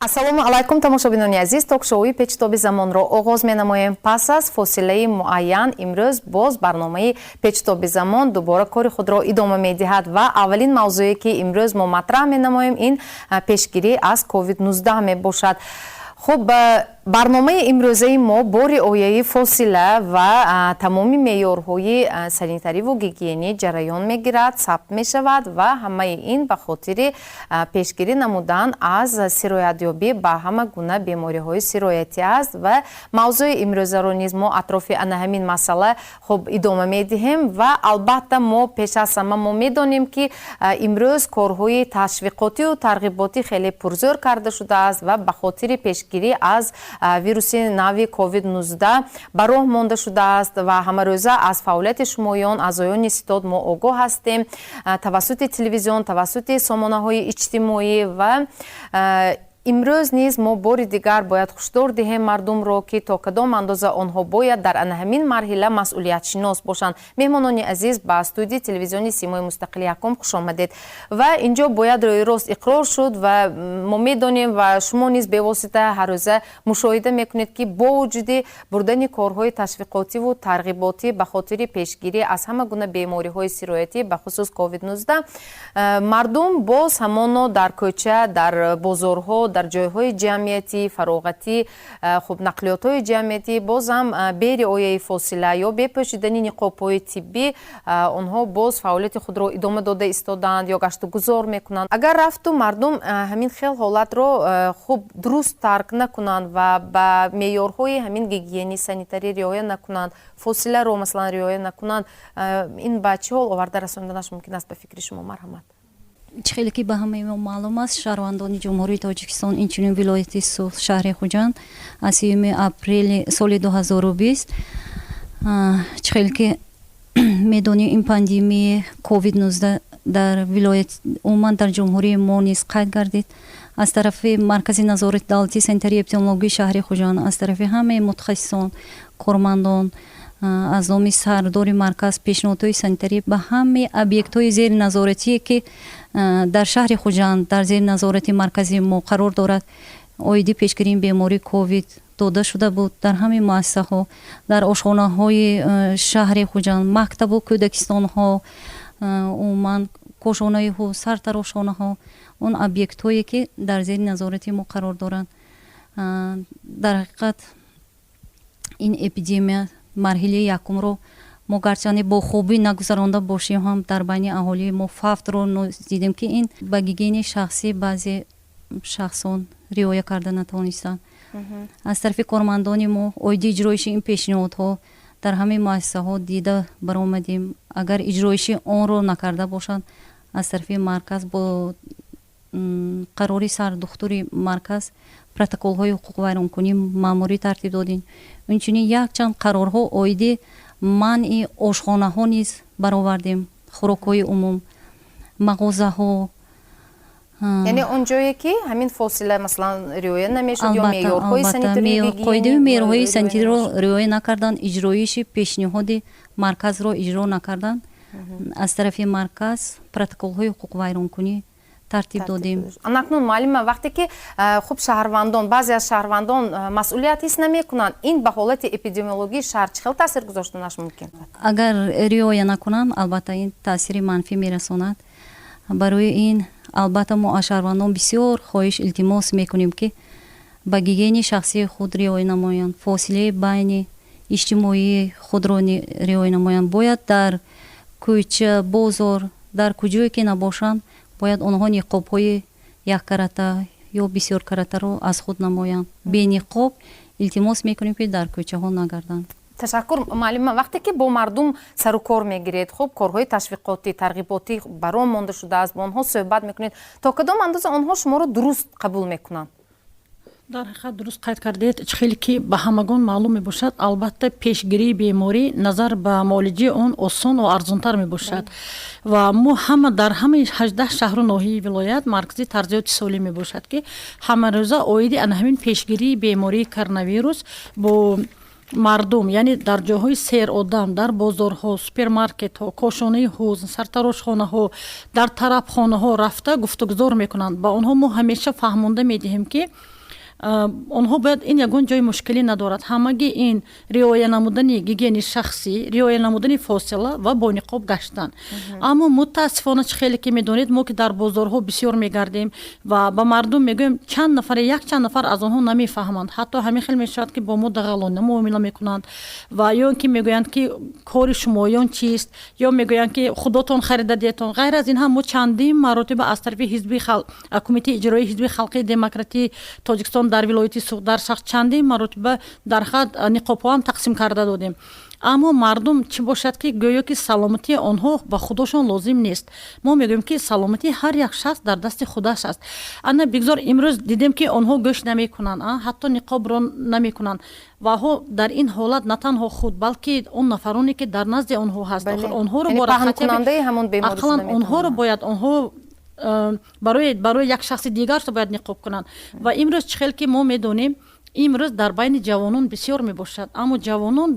Ассалому алайкум, тамошобинони азиз! Ток-шоуи «Печутоби замонро» оғоз менамоем. Пас аз фосилаи муайян имрӯз боз барномаи «Печутоби замон» дубора кори худро идома медиҳад ва аввалин мавзӯе, ки имрӯз мо матраҳ менамоем, ин пешгирӣ аз COVID-19 мебошад. Хуб, барномаи имрӯзаи мо бо риояи фосила ва тамоми меъёрҳои санитариву гигиенӣ ҷараён мегирад, сабт мешавад ва ҳамаи ин ба хотири пешгирӣ намудан аз сироятёбӣ ба ҳама гуна бемориҳои сироятӣ аст. Ва мавзӯи имрӯзаро низ мо атрофи ана ҳамин масъала, хуб, идома медиҳем. Ва албатта, мо пеш аз ҳама мо медонем, ки имрӯз корҳои ташвиқотию тарғиботӣ хеле пурзӯр карда шудааст ва ба хотири пешгирӣ аз вируси нави COVID-19 ба роҳ монда шудааст. Ва ҳамарӯза аз фаъолияти шумоён, аъзоёни ситод, мо огоҳ ҳастем тавассути телевизион, тавассути сомонаҳои иҷтимоӣ. Ва имрӯз низ мо бори дигар бояд ҳушдор диҳем мардумро, ки то кадом андоза онҳо бояд дар ана ҳамин марҳила масъулиятшинос бошанд. Меҳмонони азиз, ба студияи телевизиони «Симои мустақили якум» хушомадед. Ва инҷо бояд рӯи рост иқрор шуд ва мо медонем ва шумо низ бевосита ҳаррӯза мушоҳида мекунед, ки бо вуҷуди бурдани корҳои ташвиқотиву тарғиботӣ ба хотири пешгирӣ аз ҳама гуна бемориҳои сироятӣ, бахусус COVID-19, мардум боз ҳамоно дар кӯча, дар бозорҳо, дар ҷойҳои ҷамъиятӣ, фароғатӣ, хуб, нақлиётҳои ҷамъиятӣ бозам бе риояи фосила ё бе пӯшидани ниқобҳои тиббӣ онҳо боз фаъолияти худро идома дода истодаанд ё гаштугузор мекунанд. Агар рафту мардум ҳамин хел ҳолатро, хуб, дуруст дарк накунанд ва ба меъёрҳои ҳамин гигиени санитарӣ риоя накунанд, фосиларо, масалан, риоя накунанд, ин ба чӣ ҳол оварда расонданаш мумкин аст, ба фикри шумо? Марҳамат. Чӣ хеле ки ба ҳамаи мо маълум аст, шаҳрвандони Ҷумҳурии Тоҷикистон, инчунин вилояти Суғд, шаҳри Хуҷанд, аз 30-юми апрели соли 2020, чӣ хеле ки медонем, ин пандемияи COVID-19 дар вилоят, умуман дар ҷумҳурии мо низ қайд гардид. Аз тарафи Маркази назорати давлатии санитарии эпидемиологии шаҳри Хуҷанд, аз тарафи ҳамаи мутахассисон, кормандон, аз номи сардори марказ пешниҳодҳои санитарӣ ба ҳамаи объектҳои зери назоратие, ки дар шаҳри Хуҷанд дар зери назорати маркази мо қарор дорад, оиди пешгирии бемории ковид дода шуда буд. Дар ҳамаи муассисаҳо, дар ошхонаҳои шаҳри Хуҷанд, мактабу кӯдакистонҳо, умуман кошонаҳо, сартарошхонаҳо, он объектҳое, ки дар зери назорати мо қарор доранд. Дар ҳақиқат, ин эпидемия марҳилаи якумро мо гарчанде бо хубӣ нагузаронда бошем ҳам, дар байни аҳолии мо фавтро дидем, ки ин ба гигиенаи шахсӣ баъзе шахсон риоя карда натавонистанд. Аз тарафи кормандони мо оиди иҷроиши ин пешниҳодҳо дар ҳамаи муассисаҳо дида баромадем. Агар иҷроиши онро накарда бошанд, аз тарафи марказ бо қарори сардухтури марказ протоколҳои ҳуқуқвайронкунӣ маъмурӣ тартиб додем. Инчунин якчанд қарорҳо оиди манъи ошхонаҳо низ баровардем, хӯрокҳои умум, мағозаҳо. Яъне он ҷое, ки ҳамин фосила, масалан, риоя намешуд ё меъёрҳои қоидаи меъёрҳои санитариро риоя накарданд, иҷроиши пешниҳоди марказро иҷро накарданд, аз тарафи марказ протоколҳои ҳуқуқвайронкунӣ тартиб додем. Акнун, муаллима, вақте ки, хуб, шаҳрвандон, баъзе аз шаҳрвандон масъулият ҳис намекунанд, ин ба ҳолати эпидемиологии шаҳр чӣ хел таъсир гузоштанаш мумкин? Агар риоя накунанд, албатта, ин таъсири манфӣ мерасонад. Барои ин, албатта, мо аз шаҳрвандон бисёр хоҳиш, илтимос мекунем, ки ба гигиенаи шахсии худ риоя намоянд, фосилаи байни иҷтимоии худро риоя намоянд. Бояд дар кӯча, бозор, дар куҷое ки набошанд, бояд онҳо ниқобҳои яккарата ё бисёркаратаро аз худ намоянд. Бениқоб илтимос мекунем, ки дар кӯчаҳо нагарданд. Ташаккур, муаллима. Вақте ки бо мардум сару кор мегиред, хуб, корҳои ташвиқотӣ, тарғиботӣ бар он монда шудааст, бо онҳо суҳбат мекунед, то кадом андоза онҳо шуморо дуруст қабул мекунанд? Дар ҳақиқат, дуруст қайд кардед. Чӣ хеле ки ба ҳамагон маълум мебошад, албатта, пешгирии беморӣ назар ба муолиҷаи он осон ва арзонтар мебошад. Ва мо ҳама дар ҳамаи 18 шаҳру ноҳияи вилоят маркази тарзиёти солим мебошад, ки ҳамарӯза оиди ана ҳамин пешгирии бемории коронавирус бо мардум, яъне дар ҷойҳои серодам, дар бозорҳо, супермаркетҳо, кошонаи ҳузн, сартарошхонаҳо, дар тарабхонаҳо рафта гуфтугузор мекунанд. Ба онҳо мо ҳамеша фаҳмонда медиҳем, ки Онҳо бояд ин ягон ҷои мушкилӣ надорад. Ҳамагӣ ин риоя намудани гигиенаи шахсӣ, риоя намудани фосила ва бо ниқоб гаштан. Аммо мутаассифона, чӣ хеле ки медонед, мо ки дар бозорҳо бисёр мегардем ва ба мардум мегӯем, чанд нафаре, як чанд нафар аз онҳо намефаҳманд. Ҳатто ҳамин хел мешавад, ки бо мо дағалона муомила мекунанд ва ё ин ки мегӯянд, ки кори шумоён чист, ё мегӯянд, ки худотон харида диетон. Ғайр аз ин ҳам мо чандин маротиба аз тарафи ҳизби Кумитаи иҷроии Ҳизби халқии демократии Тоҷикистон дар вилояти Суғд, дар шахс чандин маротиба дар хат ниқобҳоам тақсим карда додем. Аммо мардум чӣ бошад, ки гӯё ки саломатии онҳо ба худошон лозим нест. Мо мегӯем, ки саломатии ҳар як шахс дар дасти худаш аст. Ана бигзор, имрӯз дидем, ки онҳо гӯш намекунанд, ҳатто ниқобро намекунанд ва дар ин ҳолат на танҳо худ, балки он нафароне, ки дар назди онҳо ҳаст, онҳоро ақаллан онҳоро бояд онҳо барои як шахси дигар бояд ниқоб кунанд. Ва имрӯз, чӣ хел ки мо медонем, имрӯз дар байни ҷавонон бисёр мебошад, аммо ҷавонон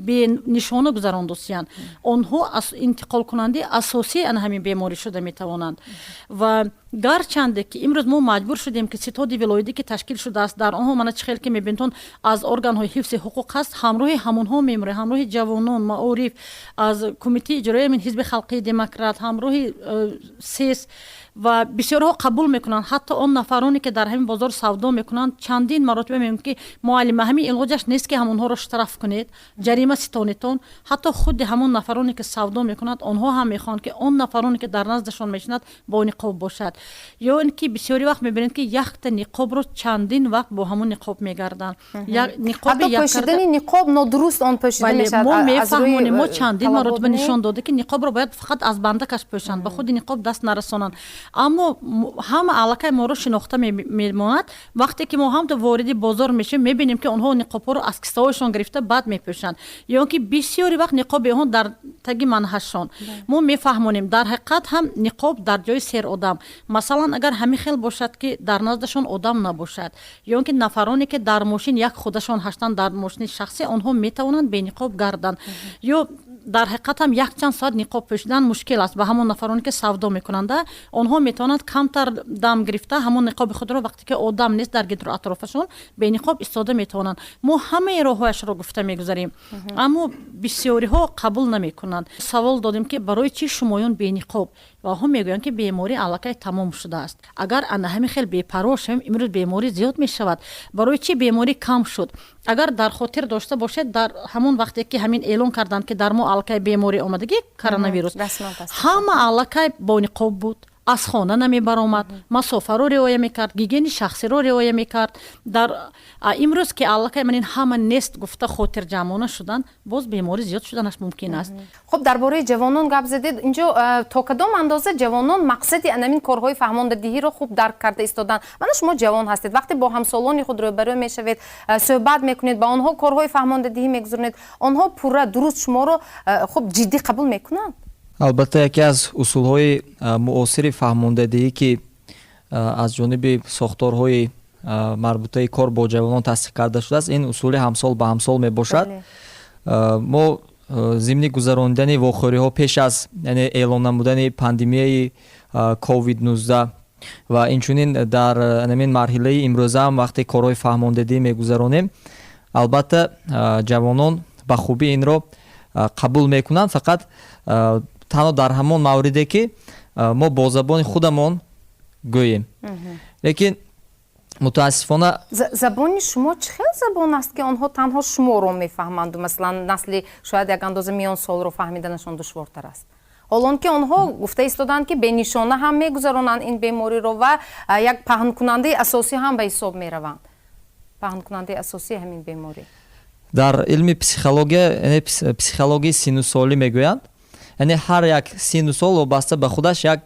бенишона гузарондусиянд. Онҳо интиқолкунандаи асосии ана ҳамин беморӣ шуда метавонанд. Ва гарчанде ки имрӯз мо маҷбур шудем, ки ситоди вилоятӣ, ки ташкил шудааст, дар онҳо мана чӣ хел ки мебинтон, аз органҳои ҳифзи ҳуқуқ ҳаст, ҳамроҳи ҳамонҳо мемурем, ҳамроҳи ҷавонон, маориф, аз Кумитаи иҷроии Ҳизби халқии демократ, ҳамроҳи СЭС. Ва бисёрҳо қабул мекунанд. Ҳатто он нафароне, ки дар ҳамин бозор савдо мекунанд, чандин маротиба мегӯянд, ки муаллима, ҳамин илоҷаш нест, ки ҳамонҳоро штраф кунед, ҷарима ситонедтон. Ҳатто худи ҳамон нафароне, ки савдо мекунанд, онҳо ҳам мехоҳанд, ки он нафароне, ки дар наздашон мешинад, бо ниқоб бошад. Ё ин ки бисёри вақт мебинед, ки якта ниқобро чандин вақт бо ҳамон ниқоб мегарданд. Пӯшидани ниқоб нодуруст он пӯшида мешавад. Мо мефаҳмонем, мо чандин маротиба нишон дода, ки ниқобро бояд фақат аз бандакаш пӯшанд, ба худи ниқоб даст нарасонанд. Аммо ҳама аллакай моро шинохта мемонад. Вақте ки мо ҳамто вориди бозор мешавем, мебинем, ки онҳо ниқобҳоро аз кисаҳояшон гирифта, баъд мепӯшанд, ё ки бисёри вақт ниқоби онҳо дар таги манҳашон. Мо мефаҳмонем, дар ҳақиқат ҳам ниқоб дар ҷои сер одам, масалан, агар ҳамин хел бошад, ки дар наздашон одам набошад, ё ки нафароне, ки дар мошин як худашон ҳастанд, дар мошини шахсӣ, онҳо метавонанд бениқоб гарданд. Ё дар ҳақиқат ҳам якчанд соат ниқоб пӯшидан мушкил аст ба ҳамон нафароне, ки савдо мекунанда. Онҳо метавонанд камтар дам гирифта, ҳамон ниқоби худро, вақте ки одам нест дар гирду атрофашон, бениқоб истода метавонанд. Мо ҳамаи роҳҳояшро гуфта мегузарем, аммо бисёриҳо қабул намекунанд. Савол додем, ки барои чӣ шумоён бениқоб, ва онҳо мегӯянд, ки беморӣ аллакай тамом шудааст. Агар ана ҳамин хел бепарво шавем, имрӯз беморӣ зиёд мешавад. Барои чӣ беморӣ кам шуд? Агар дар хотир дошта бошед, дар ҳамон вақте ки ҳамин эълон карданд, ки дар мо аллакай беморӣ омадагӣ, коронавирус, ҳама аллакай бо ниқоб буд, аз хона намебаромад, масофаро риоя мекард, гигиенаи шахсиро риоя мекард. Дар имрӯз ки аллакай ман ин ҳама нест гуфта, хотирҷамъона шуданд, боз беморӣ зиёд шуданаш мумкин аст. Хуб, дар бораи ҷавонон гап задед. Инҷо то кадом андоза ҷавонон мақсади анамин корҳои фаҳмондадиҳиро хуб дарк карда истоданд? Мана шумо ҷавон ҳастед, вақте бо ҳамсолони худ рӯбарӯ мешавед, суҳбат мекунед, ба онҳо корҳои фаҳмондадиҳӣ мегузаронед, онҳо пурра дуруст шуморо хуб ҷиддӣ қабул мекунанд? Албатта, яке аз усулҳои муосири фаҳмондадиҳӣ, ки аз ҷониби сохторҳои марбутаи кор бо ҷавонон тасдиқ карда шудааст, ин усули ҳамсол ба ҳамсол мебошад. Мо зимни гузаронидани вохӯриҳо пеш аз, яъне эълон намудани пандемияи COVID-19 ва инчунин дар ҳамин марҳилаи имрӯзаам, вақте корҳои фаҳмондадиҳӣ мегузаронем, албатта, ҷавонон ба хубӣ инро қабул мекунанд, фақат танҳо дар ҳамон мавриде, ки мо бо забони худамон гӯем. Лекин мутаассифона Забони шумо чӣ хел забон аст, ки онҳо танҳо шуморо мефаҳманду, масалан, насли шояд як андоза миёнсолро фаҳмиданашон душвортар аст, ҳолон ки онҳо гуфта истоданд, ки бенишона ҳам мегузаронанд ин бемориро ва як паҳнкунандаи асосӣ ҳам ба ҳисоб мераванд, паҳнкунандаи асосии ҳамин беморӣ? Дар илми психология, яъне психологияи синну солӣ мегӯянд, яъне ҳар як синну сол вобаста ба худаш як,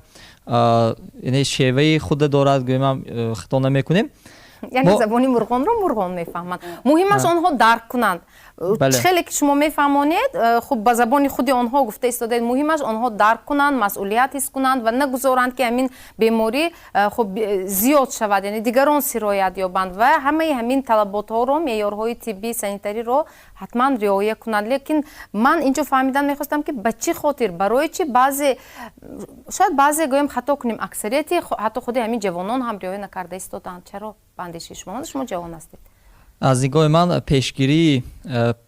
яъне шеваи худа дорад, гӯем, хато намекунем. Яъне забони мурғонро мурғон мефаҳманд. Муҳимаш онҳо дарк кунанд. Хеле ки шумо мефаҳмонед, хуб, ба забони худи онҳо гуфта истодаед, муҳимаш онҳо дарк кунанд, масъулият ҳис кунанд ва нагузоранд, ки ҳамин беморӣ хуб зиёд шавад, яъне дигарон сироят ёбанд, ва ҳамаи ҳамин талаботҳоро, меъёрҳои тиббӣ санитариро ҳатман риоя кунанд. Лекин ман инҷо фаҳмидан мехостам, ки ба чӣ хотир, барои чӣ баъзе, шояд баъзе гӯем хато кунем, аксарияти ҳатто худи ҳамин ҷавонон ҳам риоя накарда истодаанд. Чаро? Ба андешаи шумо, шумо ҷавон ҳастед. Аз нигоҳи ман, пешгирии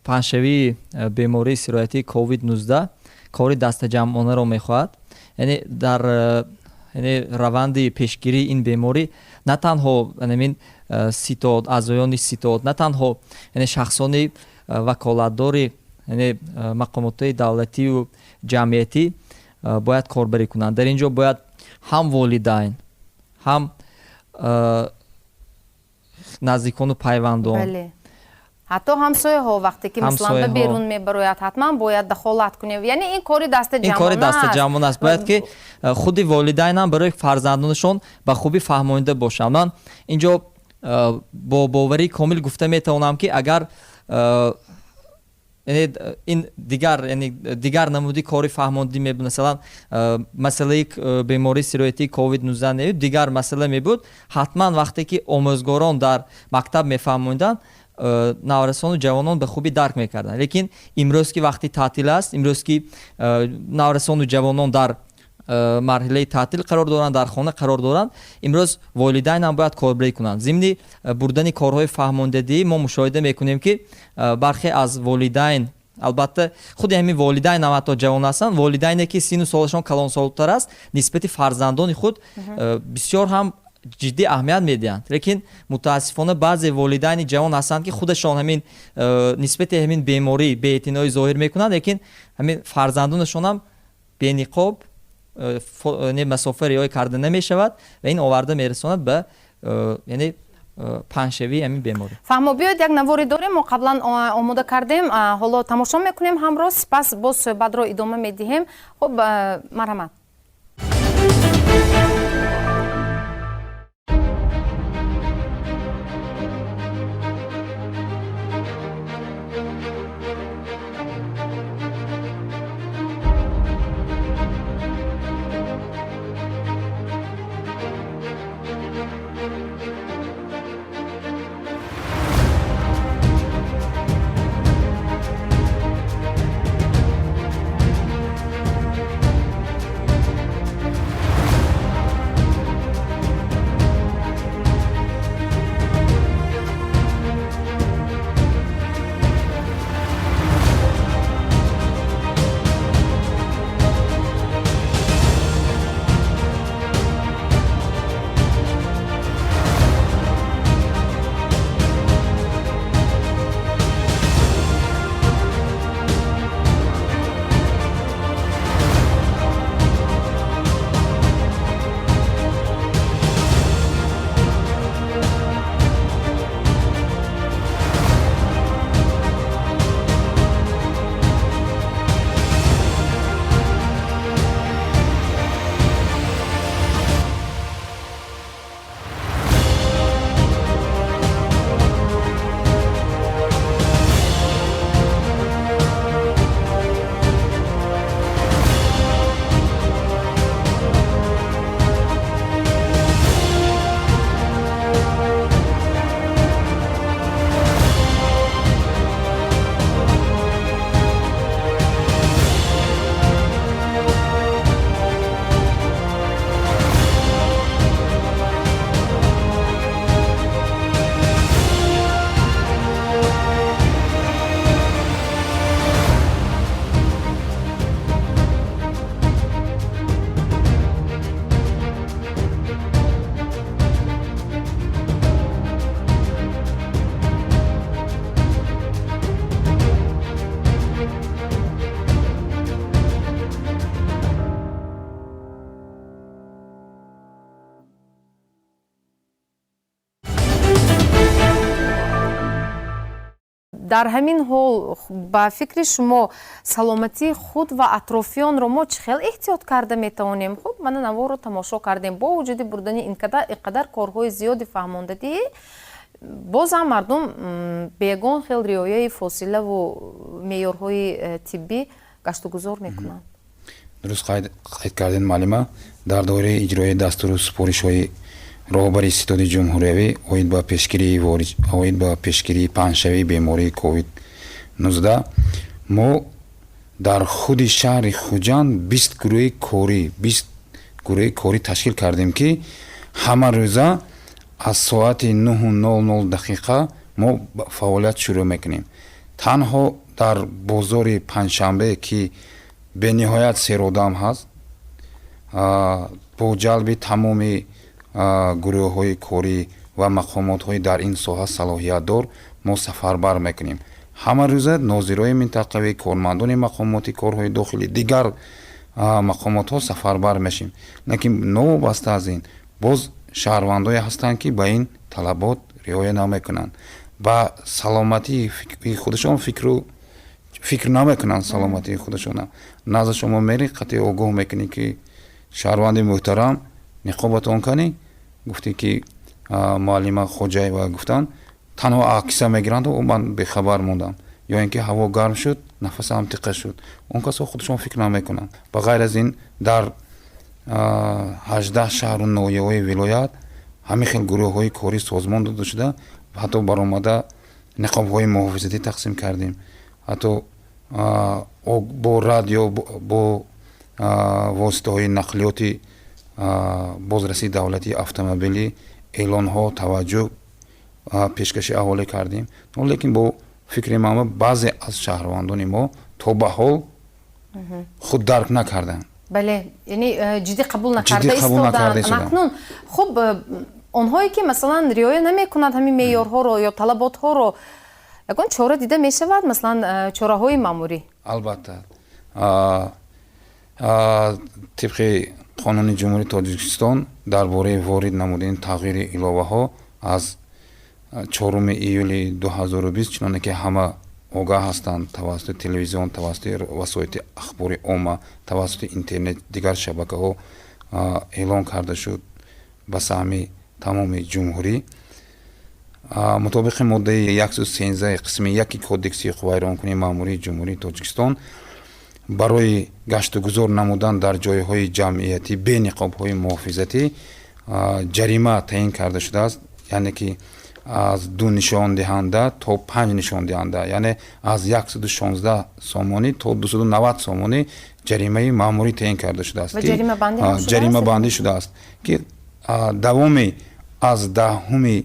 паҳншавии бемории сироятии COVID-19 кори дастаҷамъонаро мехоҳад. Яъне дар яъне раванди пешгирии ин беморӣ на танҳо ҳамин ситод, аъзоёни ситод, на танҳо яъне шахсони ваколатдори яъне мақомотҳои давлатию ҷамъиятӣ бояд корбарӣ кунанд. Дар ин ҷо бояд ҳам волидайн, ҳам наздикону пайвандон, ҳатто ҳамсояҳо, вақте ки масалан ба берун мебарояд, ҳатман бояд дахолат кунем. Яъне ин кори ин кори дастаҷамъона аст. Бояд ки худи волидайнам барои фарзандонашон ба хубӣ фаҳмонида бошанд. Ман инҷо бо боварии комил гуфта метавонам, ки агар яъне ин дигар, яъне дигар намуди кори фаҳмондӣ мебуд, масалан, масъалаи бемории сироятии COVID-19 не, дигар масъала мебуд, ҳатман вақте ки омӯзгорон дар мактаб мефаҳмонданд, наврасону ҷавонон ба хубӣ дарк мекарданд. Лекин имрӯз ки вақти таътил аст, имрӯз ки наврасону ҷавонон дар марҳилаи таътил қарор доранд, дар хона қарор доранд, имрӯз волидайн ҳам бояд корбарӣ кунанд. Зимни бурдани корҳои фаҳмондадиҳӣ мо мушоҳида мекунем, ки бархе аз волидайн, албатта, худи ҳамин волидайн ҳам ҳатто ҷавон ҳастанд, волидайне ки сину солашон калонсолтар аст, нисбати фарзандони худ бисёр ҳам ҷиддӣ аҳамият медиҳанд. Лекин мутаассифона баъзе волидайни ҷавон ҳастанд, ки худашон ҳамин нисбати ҳамин беморӣ беэътиноӣ зоҳир мекунанд, лекин ҳамин фарзандонашонам бениқоб, масофа риоя карда намешавад ва ин оварда мерасонад ба яъне паҳншавии ҳамин беморӣ. Фаҳмо, биёед, як наворе дорем, мо қаблан омода кардем, ҳоло тамошо мекунем ҳамроҳ, сипас боз суҳбатро идома медиҳем. Хуб, марҳамат. Дар ҳамин ҳол, ба фикри шумо, саломатии худ ва атрофиёнро мо чӣ хел эҳтиёт карда метавонем? Хуб, мана наворро тамошо кардем. Бо вуҷуди бурдани ин қадар корҳои зиёди фаҳмондадиҳӣ, бозам мардум беягон хел риояи фосилаву меъёрҳои тиббӣ гаштугузор мекунанд. Дуруст қайд кардем, муаллима. Дар доираи иҷрои дастуру супоришҳои роҳбари ситоди ҷумҳуриявӣ оид ба пешгирии паҳншавии бемории COVID-19 мо дар худи шаҳри Хуҷанд 20 гурӯҳи корӣ ташкил кардем, ки ҳама рӯза Аз соати 9:00 дақиқа мо фаъолият шурӯъ мекунем. Танҳо дар бозори Панҷшанбе, ки бениҳоят серодам ҳаст, бо ҷалби тамоми гурӯҳҳои корӣ ва мақомотҳои дар ин соҳа салоҳиятдор мо сафарбар мекунем. Ҳама рӯза нозирои минтақавӣ, кормандони мақомоти корҳои дохилӣ, дигар мақомотҳо сафарбар мешем. Лекин новобаста аз ин боз шаҳрвандое ҳастанд, ки ба ин талабот риоя намекунанд, ба саломатии худашон фикр намекунанд, саломатии худашона. Назди шумо мери, қатъи огоҳ мекунӣ, ки шаҳрванди муҳтарам, ниқобатон канӣ. Гуфтӣ, ки муаллима Хоҷаева гуфтанд, танҳо акса мегиранду ман бехабар мондам, ё ин ки ҳаво гарм шуд, нафасам тиқа шуд. Он касо худашон фикр намекунанд. Ба ғайр аз ин, дар 18 шаҳру ноҳияҳои вилоят ҳамин хел гурӯҳҳои корӣ созмон дода шуда, ҳатто баромада ниқобҳои муҳофизатӣ тақсим кардем, ҳатто бо радио, бо воситаҳои нақлиёти бозрасии давлатии автомобилӣ эълонҳо, таваҷҷӯҳ пешкаши аҳолӣ кардем. Лекин бо фикри ман, баъзе аз шаҳрвандони мо то ба ҳол худ дарк накарданд. Бале, яъне ҷиддӣ қабул накарда истоданд. Акнун хуб, онҳое ки, масалан, риоя намекунанд ҳамин меъёрҳоро ё талаботҳоро, ягон чора дида мешавад, масалан, чораҳои маъмурӣ? Албатта, тибқи Қонуни Ҷумҳурии Тоҷикистон дар бораи ворид намудани тағйири иловаҳо аз 4 июли 2020, чуноне ки ҳама огаҳ ҳастанд, тавассути телевизион, тавассути васоити ахбори омма, тавассути интернет, дигар шабакаҳо эълон карда шуд ба саҳми тамоми ҷумҳурӣ, мутобиқи моддаи 113 қисми 1 Кодекси ҳуқуқвайронкунии маъмурии Ҷумҳурии Тоҷикистон, барои гаштугузор намудан дар ҷойҳои ҷамъиятӣ бе ниқобҳои муҳофизатӣ ҷарима таъин карда шудааст, яъне ки аз 2 нишондиҳанда то 5 нишондиҳанда, яъне аз 116 сомонӣ то 290 сомонӣ ҷаримаи маъмурӣ таъин карда шудааст. Ҷаримабандӣ шудааст, ки давоми аз 10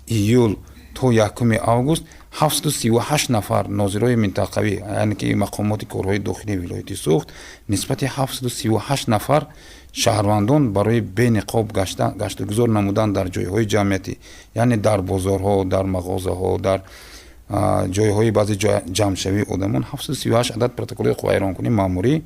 июл то 1 август 738 нафар нозирои минтақавӣ, яъне ки мақомоти корҳои дохилии вилояти Суғд, нисбати 738 нафар шаҳрвандон барои бениқоб гаштугузор намудан дар ҷойҳои ҷамъиятӣ, яъне дар бозорҳо, дар мағозаҳо, дар ҷойҳои баъзе ҷамъшавии одамон, 738 адад протоколи ҳуқуқвайронкунии маъмурӣ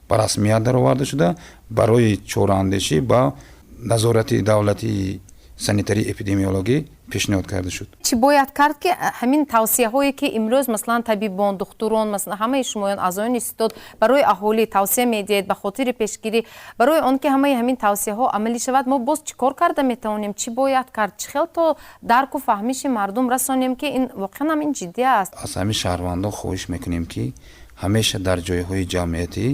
ба расмият дароварда шуда, барои чораандешӣ ба Назорати давлатии санитарии эпидемиологӣ пешниҳод карда шуд. Чӣ бояд кард, ки ҳамин тавсияҳое, ки имрӯз, масалан, табибон, духтурон, масалан, ҳамаи шумоён, аъзоёни ситод барои аҳолӣ тавсия медиҳед ба хотири пешгирӣ, барои он ки ҳамаи ҳамин тавсияҳо амалӣ шавад, мо боз чӣ кор карда метавонем? Чӣ бояд кард? Чӣ хел то дарку фаҳмиши мардум расонем, ки ин воқеан ҳам ин ҷиддӣ аст? Аз ҳамин шаҳрвандон хоҳиш мекунем, ки ҳамеша дар ҷойҳои ҷамъиятӣ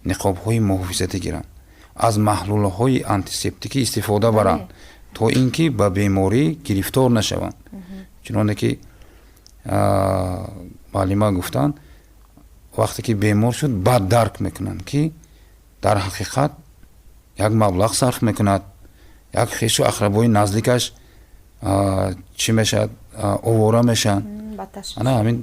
ниқобҳои муҳофизатӣ гиранд, аз маҳлулҳои антисептикӣ истифода баранд, то ин ки ба беморӣ гирифтор нашаванд. Чуноне ки муаллима гуфтанд, вақте ки бемор шуд, баъд дарк мекунанд, ки дар ҳақиқат як маблағ сарф мекунад, як хешу ақрабои наздикаш чӣ мешавад, овора мешаванд. Ана ҳамин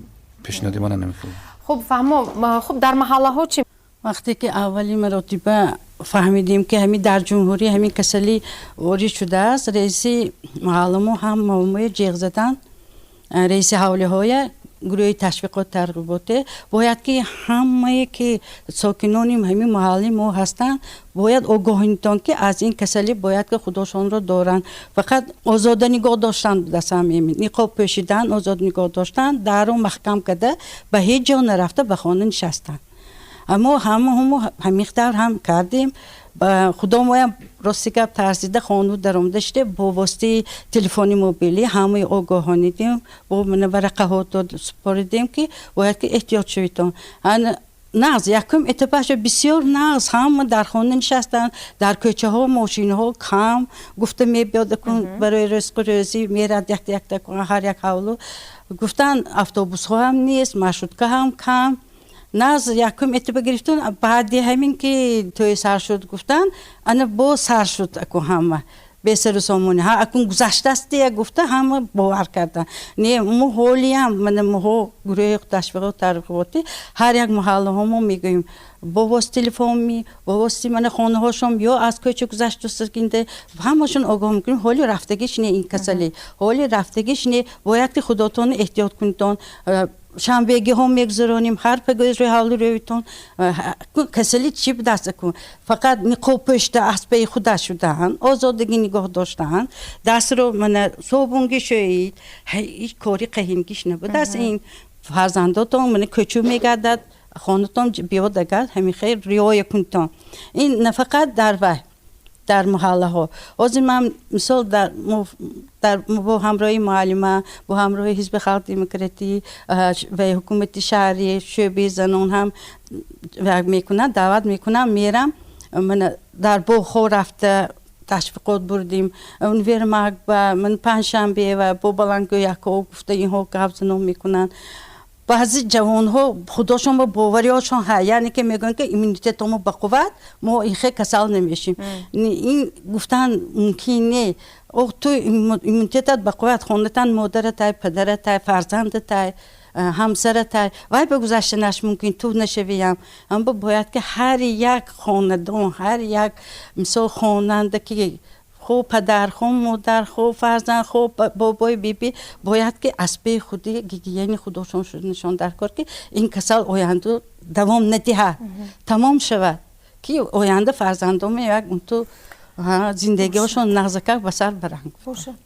пешниҳоди мана намехӯрд. Хуб, фаҳмо. Хуб, дар маҳаллаҳо чӣ? Вақте ки аввалин маротиба фаҳмидем, ки ҳамин дар ҷумҳурӣ ҳамин касалӣ ворид шудааст, раиси маҳалламо ҳам мои ҷеғ задан, раиси ҳавлиҳоя, гурӯҳи ташвиқот тарғиботе, бояд ки ҳамае ки сокинони ҳамин маҳалли мо ҳастанд, бояд огоҳинтон, ки аз ин касалӣ бояд ки худошонро доранд. Фақат озода нигоҳ доштан будасам, ниқоб пӯшидан, озод нигоҳ доштан, дару маҳкам карда, ба ҳеҷ ҷо нарафта, ба хона нишастан. Аммо ҳамаҳамо ҳамин тавр ҳам кардем. Худо моям, рости гап, тарсида хону даромада шуде, бо воситаи телефони мобилӣ ҳамаи огоҳонидем, бо варақаҳо супоридем, ки бояд ки эҳтиёт шавитон. Нағз, якум этапаша бисёр нағз, ҳама дар хона нишастанд, дар кӯчаҳо мошинҳо кам, гуфта мебиёд барои ризқу рӯзӣ мерад якта якта ҳар як ҳавлу, гуфтан автобусҳо ҳам нест, маршрутка ҳам кам. Нағз якум этапа гирифтун, баъди ҳамин ки тӯй сар шуд, гуфтан, ана боз сар шуд аку ҳама. Бесару сомонӣ ҳа акун гузаштааст дия гуфта, ҳама бовар карданд. Не, мо ҳолиам, мана моҳо гурӯҳи ташвиқот тарғиботӣ ҳар як маҳаллаҳо мо мегӯем, бо воситаи телефонми, бо воситаи мана хонаҳошон ё аз кӯча гузаштагинда ҳамашон огоҳ мекунем: ҳоли рафтагиш не, ин касалӣ ҳоли рафтагиш не, бояд ки худотонро эҳтиёт кунитон. Шанбегиҳо мегузаронем, ҳар пагоҳ рӯи ҳавли рӯитон. Касалӣ чӣ даст кун, фақат ниқоб пӯшида, аз паи худа шудаанд, озодагӣ нигоҳ доштаанд, дастро мана собунги шӯед. Ҳеҷ кори қаҳингиш набудааст. Ин фарзандотон мана кӯчу мегардад, хонатон биёд, агар ҳамин хел риоя кунитон. Ин нафақат дар вай, дар маҳаллаҳо. Ҳозир ман мисол дар бо ҳамроҳи муаллима, бо ҳамроҳи Ҳизби халқ демократӣ ва ҳукумати шаҳрӣ, шӯъбаи занон ҳам мекунад, даъват мекунам, мерам, мана дар боғҳо рафта ташвиқот бурдим, универмаг ба ман Панҷшанбе ва бо баландгӯякҳо гуфта, инҳо гап занон мекунанд. Баъзе ҷавонҳо худошон ба бовариҳошон ҳа, яъне ки мегӯянд, ки иммунитетомо ба қувват, мо ин хел касал намешим. Ин гуфтан мумкин не. Ох, ту иммунитетат ба қувват, хонатан модаратай, падаратай, фарзандатай, ҳамсаратай, вай ба гузаштанаш мумкин, ту нашавиям. Аммо бояд ки ҳар як хонадон, ҳар як мисол хонанда, ки хо падар, хо модар, хо фарзанд, хо бобои биби, бояд ки аз пеи худи гигиени худошон нишон дар кор, ки ин касал оянда давом надиҳад, тамом шавад, ки оянда фарзандоме як унту зиндагиҳошон нағзакак ба сар баранд.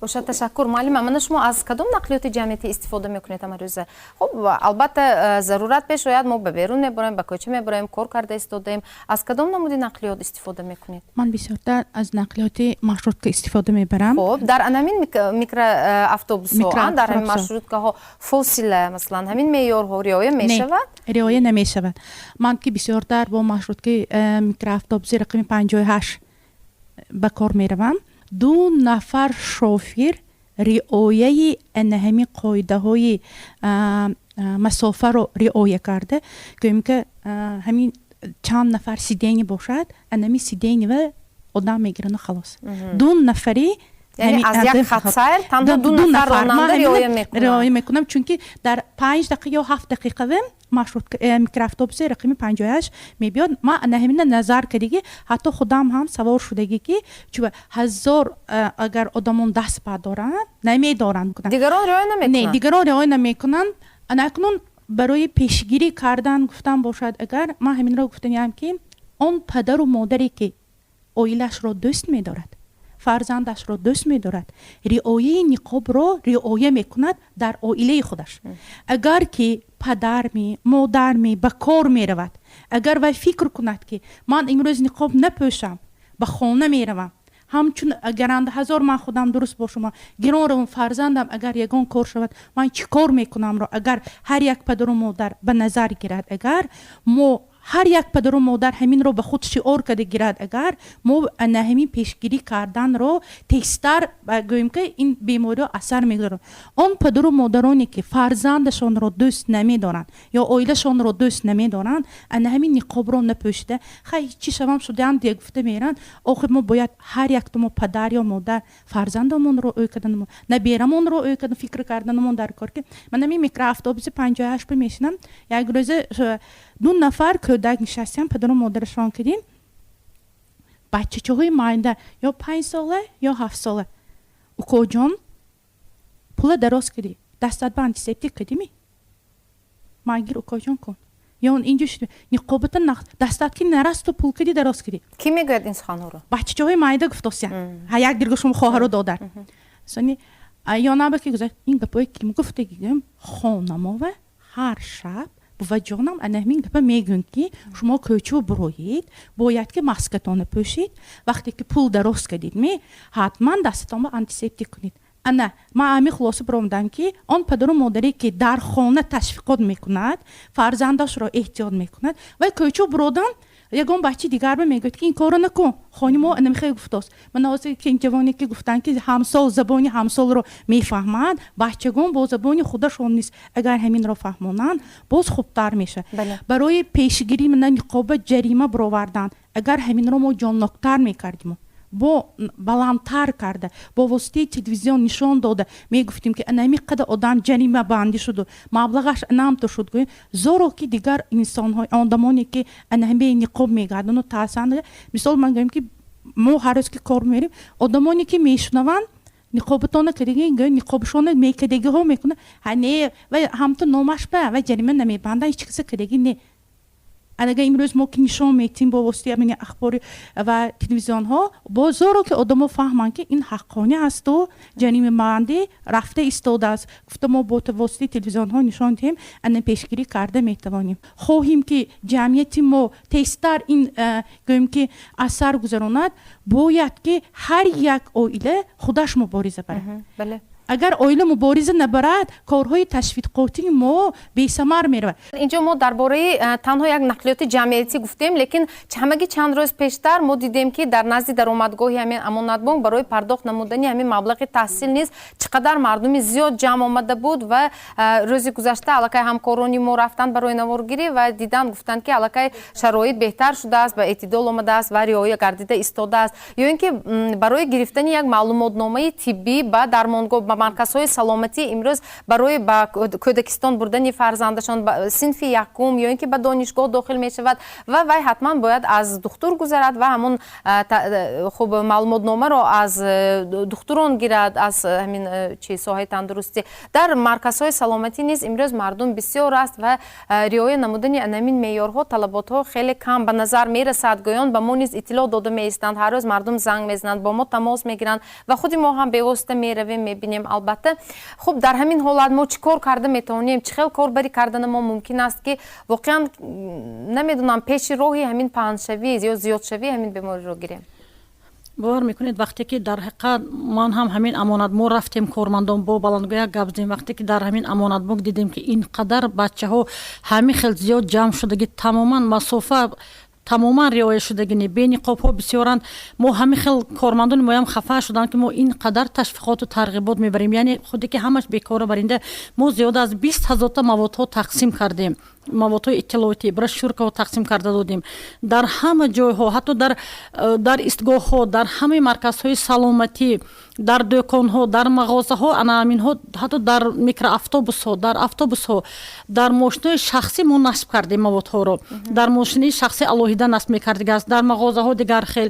Боша, ташаккур, муаллима. Мана шумо аз кадом нақлиёти ҷамъиятӣ истифода мекунед ҳамарӯза? Хуб, албатта, зарурат пеш ояд, мо ба берун мебароем, ба кӯча мебароем, кор карда истодаем. Аз кадом намуди нақлиёт истифода мекунед? Ман бисёртар аз нақлиёти маршрутка истифода мебарам. Хуб, дар анамин микроавтобусҳо, дар ҳамин маршруткаҳо фосила, масалан, ҳамин меъёрҳо риоя мешавад? Риоя намешавад. Ман ки бисёртар бо маршрутки микроавтобуси рақами 58 ба кор меравам, ду нафар шофир риояи ана ҳамин қоидаҳои масофаро риоя карда, гӯем ки ҳамин чанд нафар сиденье бошад, анами сиденьева одам мегирану халос, ду нафари. Яъне аз як хатсайр танҳо ду нафар ронанда риоя мекунад? Риоя мекунам, чунки дар 5 дақиқа ё 7 дақиқава маршрут микроавтобуси рақами 58 мебиёд. Ман ана ҳамина назар кардагӣ, ҳатто худам ҳам савор шудагӣ, ки чӯ ҳазор агар одамон даст бардоранд, намедоранд. Дигарон риоя намекунанд? Не, дигарон риоя намекунанд. Ана акнун барои пешгирӣ кардан гуфтан бошад агар, ман ҳаминро гуфтаниям, ки он падару модаре ки оилаашро дӯст медорад, фарзандашро дӯст медорад, риояи ниқобро риоя мекунад дар оилаи худаш. Агар ки падарми, модарми ба кор меравад, агар вай фикр кунад, ки ман имрӯз ниқоб напӯшам, ба хона меравам, ҳамчун агаранда ҳазор ман худам дуруст бошам, гирон равам, фарзандам агар ягон кор шавад, ман чӣ кор мекунамро агар ҳар як падару модар ба назар гирад, агар мо ҳар як падару модар ҳаминро ба худ шиор карда гирад, агар мо ана ҳамин пешгирӣ карданро тезтар гӯем, ки ин бемориҳо асар мегузорад. Он падару модароне ки фарзандашонро дӯст намедоранд ё оилашонро дӯст намедоранд, ана ҳамин ниқобро напӯшида, хай, чӣ шавам шудаам дия гуфта меранд. Охир мо бояд ҳар яктамо, падар ё модар, фарзандамонро ӯ карданамон, наберамонро ӯ кардан, фикр карданамон дар кор, ки ман ҳамин микроавтобуси 58 мешинам. Як рӯза ду нафар кӯдак нишастем, падару модарашон кардим, бачачаҳои майда, ё 5 сола ё 7 сола. Укоҷон, пула дароз кардӣ, дастат ба антисептик кардими, магир, укоҷон, кун ё инҷо шуд, ниқобата дастат ки нарасту, пул кардӣ, дароз кардӣ. Кӣ мегӯяд ин суханҳоро? Бачачаҳои майда гуфтосиян, ҳа, як дирго шумо хоҳару додар. Сони ёнаба ки гузашт, ин гапое ки гуфтагигӯям, хонамова ҳар шаб буваҷонам ана ҳамин гапа мегӯянд, ки шумо кӯчо буроед, бояд ки маскатонро пӯшед, вақте ки пул дароз кардид, ме ҳатман дастатонро антисептик кунед. Ана ман ҳамин хулоса баромадам, ки он падару модаре ки дар хона ташвиқот мекунад, фарзандашро эҳтиёт мекунад, вай кӯчо буродан ягон бачаи дигарба мегӯяд, ки ин корро накун, хони мо намехоҳ гуфтост. Ман ҳозир ки ҷавоне ки гуфтанд, ки ҳамсол забони ҳамсолро мефаҳмад, бачагон бо забони худашон низ агар ҳаминро фаҳмонанд, боз хубтар мешавад. Барои пешгирӣ мана ниқоба ҷарима баровардан, агар ҳаминро мо ҷонноктар мекардим. Бо баландтар карда, бо воситаи телевизион нишон дода мегуфтем, ки ана ҳамин қадар одам ҷарима бандӣ шуду маблағаш анамто шуд, гӯем, зоро ки дигар инсонҳо, одамоне ки ана ҳамин ниқоб мегардану тарсанд. Мисол, ман гӯем, ки мо ҳар рӯз ки кор мерем, одамоне ки мешунаванд, ниқобатона кадиги, гӯ ниқобшона мекадегиҳо мекунад, ҳа, не, ва ҳамту номаш ба ва ҷарима намебанданд, ҳеҷ каса кадеги не. Агар имрӯз мо ки нишон метиҳем бо воситаи ҳамин ахбори ва телевизионҳо, бозоро ки одамо фаҳманд, ки ин ҳаққонӣ асту ҷаримабандӣ рафта истодааст, гуфта, мо бо воситаи телевизионҳо нишон диҳем, ана пешгирӣ карда метавонем. Хоҳем, ки ҷамъияти мо тезтар ин, гӯем, ки аз сар гузаронад, бояд ки ҳар як оила худаш мубориза барад. Агар оила мубориза набарад, корҳои ташвиқотии мо бесамар меравад. Инҷо мо дар бораи танҳо як нақлиёти ҷамъиятӣ гуфтем, лекин ҳамагӣ чанд рӯз пештар мо дидем, ки дар назди даромадгоҳи ҳамин Амонатбонк барои пардохт намудани ҳамин маблағи таҳсил низ чӣ қадар мардуми зиёд ҷамъ омада буд. Ва рӯзи гузашта аллакай ҳамкорони мо рафтанд барои наворгирӣ ва дидан, гуфтанд, ки аллакай шароит беҳтар шудааст, ба эътидол омадааст ва риоя гардида истодааст. Ё ин ки барои гирифтани як маълумотномаи тиббӣ ба дармонгоҳ, ба марказҳои саломатӣ, имрӯз барои ба кӯдакистон бурдани фарзандашон, ба синфи якум, ё ин ки ба донишгоҳ дохил мешавад ва вай ҳатман бояд аз духтур гузарад ва ҳамон хуб маълумотномаро аз духтурон гирад, аз ҳамин чи соҳаи тандурустӣ. Дар марказҳои саломатӣ низ имрӯз мардум бисёр аст ва риоя намудани анамин меъёрҳо, талаботҳо хеле кам ба назар мерасад. Гӯён ба мо низ иттилоъ дода меистанд, ҳар рӯз мардум занг мезананд, бо мо тамос мегиранд ва худи мо ҳам бевосита меравем, мебинем, албатта. Хуб, дар ҳамин ҳолат мо чӣ кор карда метавонем, чӣ хел корбарӣ кардана мо мумкин аст, ки воқеан, намедонам, пеши роҳи ҳамин паҳншавӣ ё зиёдшавии ҳамин бемориро гирем? Бовар мекунед, вақте ки дар ҳақиқат ман ҳам ҳамин Амонатбонк рафтем, кормандон бо баландгӯяк гап задем, вақте ки дар ҳамин Амонатбонк дидем, ки ин қадар бачаҳо ҳамин хел зиёд ҷамъ шудагӣ, тамоман масофа тамоман риоя шудагӣ не, бениқобҳо бисёранд, мо ҳамин хел кормандони моям хафа шуданд, ки мо ин қадар ташвиқоту тарғибот мебарем, яъне худе ки ҳамаш бекора баринда. Мо зиёда аз 20 ҳазорта маводҳо тақсим кардем, маводҳои иттилоотӣ, брошюркаҳо тақсим карда додем дар ҳама ҷойҳо, ҳатто дар истгоҳҳо, дар ҳамаи марказҳои саломатӣ, дар дӯконҳо, дар мағозаҳо, ана ҳаминҳо, ҳатто дар микроавтобусҳо, дар автобусҳо, дар мошинои шахсӣ мо насб кардем маводҳоро. Дар мошини шахсӣ алоҳида насб мекардигаст, дар мағозаҳо дигар хел.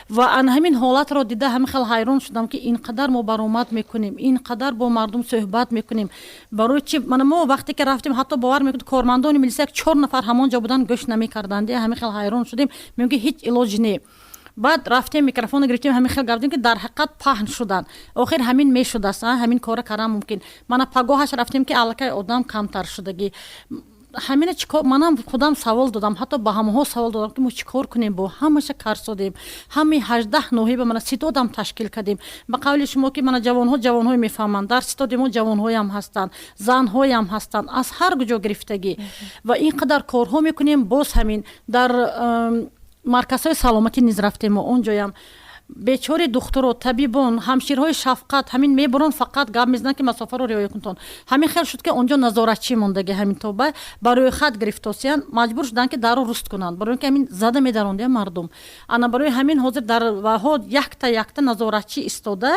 Ва ана ҳамин ҳолатро дида, ҳамин хел ҳайрон шудам, ки ин қадар мо баромад мекунем, ин қадар бо мардум суҳбат мекунем, барои чи? Мана мо вақте ки рафтем, ҳатто бовар мекунед, кормандони милисия чор нафар ҳамон ҷо буданд, гӯш намекарданд. Ҳамин хел ҳайрон шудем, мегӯем, ки ҳеҷ илоҷ не. Баъд рафтем, микрофонро гирифтем, ҳамин хел гап задем, ки дар ҳақиқат паҳн шуданд. Охир ҳамин мешудааст, ҳамин кора кардан мумкин. Мана пагоҳаш рафтем, ки аллакай одам камтар шудагӣ. Ҳамина чӣ кор? Манам худам савол додам, ҳатто ба ҳамаҳо савол додам, ки мо чӣ кор кунем. Бо ҳамаша карсодем, ҳамаи 18 ноҳия ба мана ситодам ташкил кардем. Ба қавли шумо, ки мана ҷавонҳо, ҷавонҳое мефаҳманд, дар ситоди мо ҷавонҳоям ҳастанд, занҳоям ҳастанд, аз ҳар куҷо гирифтагӣ, ва ин қадар корҳо мекунем. Боз ҳамин дар марказҳои саломатӣ низ рафтем, мо он ҷоям бечори духтуро, табибон, ҳамширҳои шафқат ҳамин мебуранд, фақат гап мезананд, ки масофаро риоя кунтон. Ҳамин хел шуд, ки он ҷо назоратчӣ мондаги, ҳамин тоба ба рӯйхат гирифтосиян, маҷбур шуданд, ки дарро руст кунанд, барои ин ки ҳамин зада медарондия мардум. Ана барои ҳамин ҳозир дар ваҳо якта якта назоратчӣ истода,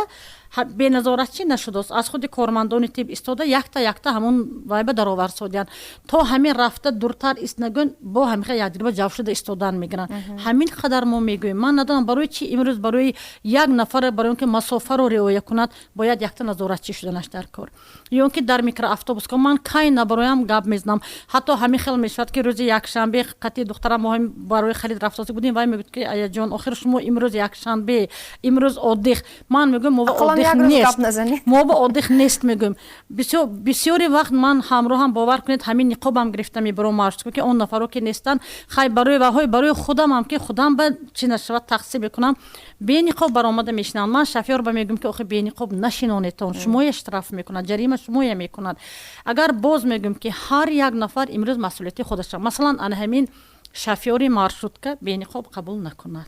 беназоратчӣ нашудааст. Аз худи кормандони тиб истода, якта якта ҳамон вайба дароварсодиянд, то ҳамин рафта дуртар истнагӯн, бо ҳамин хел якдигарба ҷавб шуда истодан мегиранд. Ҳамин қадар мо мегӯем, ман надонам, барои чи имрӯз барои як нафар, барои он ки масофаро риоя кунад, бояд якта назоратчӣ шуданаш дар кор. Ё он ки дар микроавтобуско ман кай набароям, гап мезанам. Ҳатто ҳамин хел мешавад, ки рӯзи якшанбе қатъи духтарам мо барои харид рафтоси будем, вай мегӯяд, ки аяҷон, охир шумо имрӯз якшанбе, имрӯз отдых. Ман мегӯям, мо отдых нест, мо ба отдых нест, мегӯем. Бисёри вақт ман ҳамроҳам, бовар кунед, ҳамин ниқобам гирифта мебаром маршрутка, ки он нафаро ки нестанд, хай, барои ваҳои, барои худамам, ки худам ба чӣ нашавад, тақсим мекунам. Бениқоб баромада мешинанд. Ман шофёр ба мегӯям, ки охи бениқоб нашинонетон, шумоя штраф мекунад, ҷарима шумоя мекунад. Агар боз мегӯям, ки ҳар як нафар имрӯз масъулияти худаша, масалан, ана ҳамин шофёри маршрутка бениқоб қабул накунад.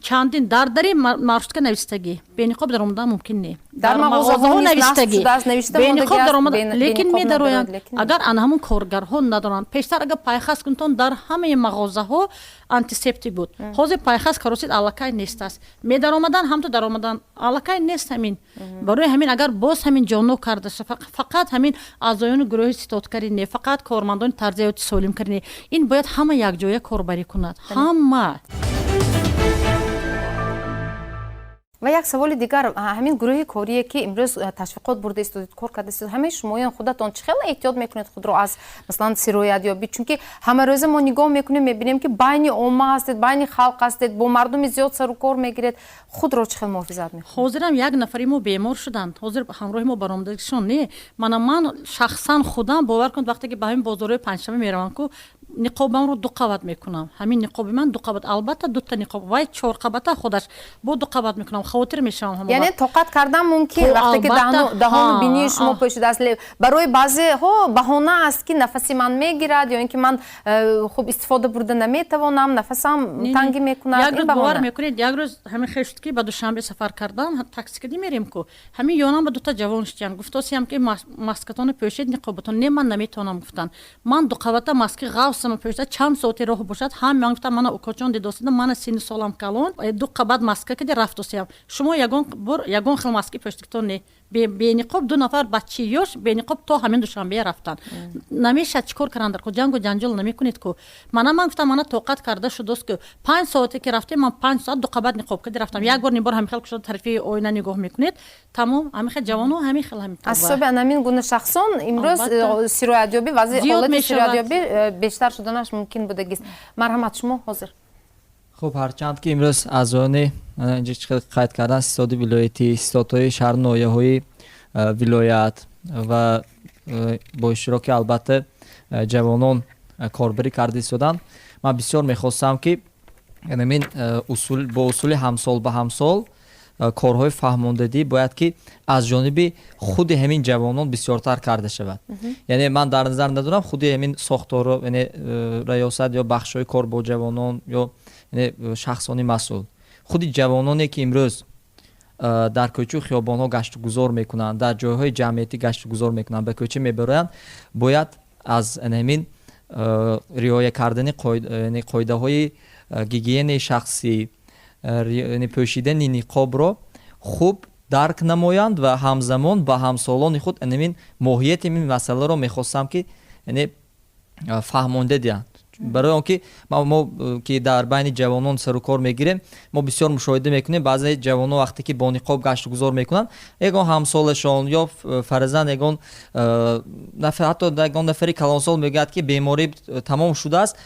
Чандин дар дари маршрутка навистагӣ, бениқоб даромадан мумкин не. Дар мағозаҳо навистагӣ, бениқоб даромада, лекин медароянд. Агар ана ҳамун коргарҳо надоранд. Пештар агар пайхас кунтон, дар ҳамаи мағозаҳо антисептик буд. Ҳозир пайхас каросид, аллакай нест аст. Медаромадан, ҳамто даромадан, аллакай нест ҳамин. Барои ҳамин агар боз ҳамин ҷоннок карда, фақат ҳамин аъзоёни гурӯҳи ситодкарӣ не, фақат кормандони тарзи ҳаёти солимкарӣ не, ин бояд ҳама якҷоя корбарӣ кунад, ҳама. Ва як саволи дигар, ҳамин гурӯҳи корие, ки имрӯз ташвиқот бурда истодед, кор карда истодед, ҳамаи шумоён худатон чӣ хел эҳтиёт мекунед худро аз, масалан, сироятёбӣ? Чунки ҳамарӯза мо нигоҳ мекунем, мебинем, ки байни омма ҳастед, байни халқ ҳастед, бо мардуми зиёд сару кор мегиред. Худро чӣ хел муҳофизат мекунед? Ҳозирам як нафари мо бемор шуданд, ҳозир ҳамроҳи мо баромадагишон не. Мана ман шахсан худам, бовар кунед, вақте ки ба ҳамин бозорҳои панҷшанбе меравам ку, ниқобамро ду қабат мекунам. Ҳамин ниқоби ман ду қабат, албатта дута ниқоб, вай чорқабата худаш, бо ду қабат мекунам, хавотир мешавам. Яъне тоқат кардан мумкин, вақте ки даҳону бинии шумо пӯшидааст. Барои баъзеҳо баҳона аст, ки нафаси ман мегирад ё ин ки ман хуб истифода бурда наметавонам, нафасам тангӣ мекунад. Як рӯз, бовар мекунед, як рӯз ҳамин хел шуд, ки ба Душанбе сафар кардам, такси кади мерем ку, ҳамин ёнам ба дута ҷавон шудиян. Гуфтосиям, ки маскатонро пӯшед, ниқобатон. Не, ман наметавонам, гуфтанд. Ман дуқабата маски ғавсама пӯшида, чанд соати роҳ бошад ҳам ман гуфтам, мана укоҷон, дидосида, мана синну солам калон, ду қабат маска кади рафтосиям. Шумо ягон бор ягон хел маски пӯшидагитон не. Бениқоб ду нафар бачаи ёш бениқоб то ҳамин Душанбе рафтанд. Намешад, чӣ кор каранд дар ку? Ҷангу ҷанҷол намекунед ку. Мана ман гуфтам, мана тоқат карда шудост ку, 5 соате ки рафтем, ман 5 соат ду қабат ниқоб кади рафтам. Як бор нибор ҳамин хел кушода тарафи оина нигоҳ мекунед, тамом. Ҳамин хел ҷавоно, ҳамин хел, ҳамин. Аз ҳисоби анамин гуна шахсон имрӯз сироятёбӣ, вазъи ҳолати сироятёбӣ бештар шуданаш мумкин будагист. Марҳамат, шумо ҳозир. Хуб, ҳарчанд ки имрӯз аъзоёни, инҷо чӣ хел қайд кардан, ситоди вилоятӣ, ситодҳои шаҳру ноҳияҳои вилоят ва бо иштироки, албатта, ҷавонон корбарӣ карда истоданд, ман бисёр мехостам, ки ҳамин бо усули ҳамсол ба ҳамсол корҳои фаҳмондадӣ бояд ки аз ҷониби худи ҳамин ҷавонон бисёртар карда шавад. Яъне ман дар назар надорам худи ҳамин сохторро, яъне раёсат ё бахшҳои кор бо ҷавонон ё шахсони масъул. Худи ҷавононе, ки имрӯз дар кӯчу хиёбонҳо гаштугузор мекунанд, дар ҷойҳои ҷамъиятӣ гаштугузор мекунанд, ба кӯча мебароянд, бояд аз ҳамин риоя кардани қоидаҳои гигиенаи шахсӣ, пӯшидани ниқобро хуб дарк намоянд ва ҳамзамон ба ҳамсолони худ ҳамин моҳияти ин масъаларо мехостам, ки яъне фаҳмонда диҳанд. Барои он ки мо, ки дар байни ҷавонон сарукор мегирем, мо бисёр мушоҳида мекунем, баъзе ҷавонон вақте ки бо ниқоб гаштугузор мекунанд, ягон ҳамсолашон ё фарзанд, ягон ҳатто ягон нафари калонсол мегӯяд, ки беморӣ тамом шудааст,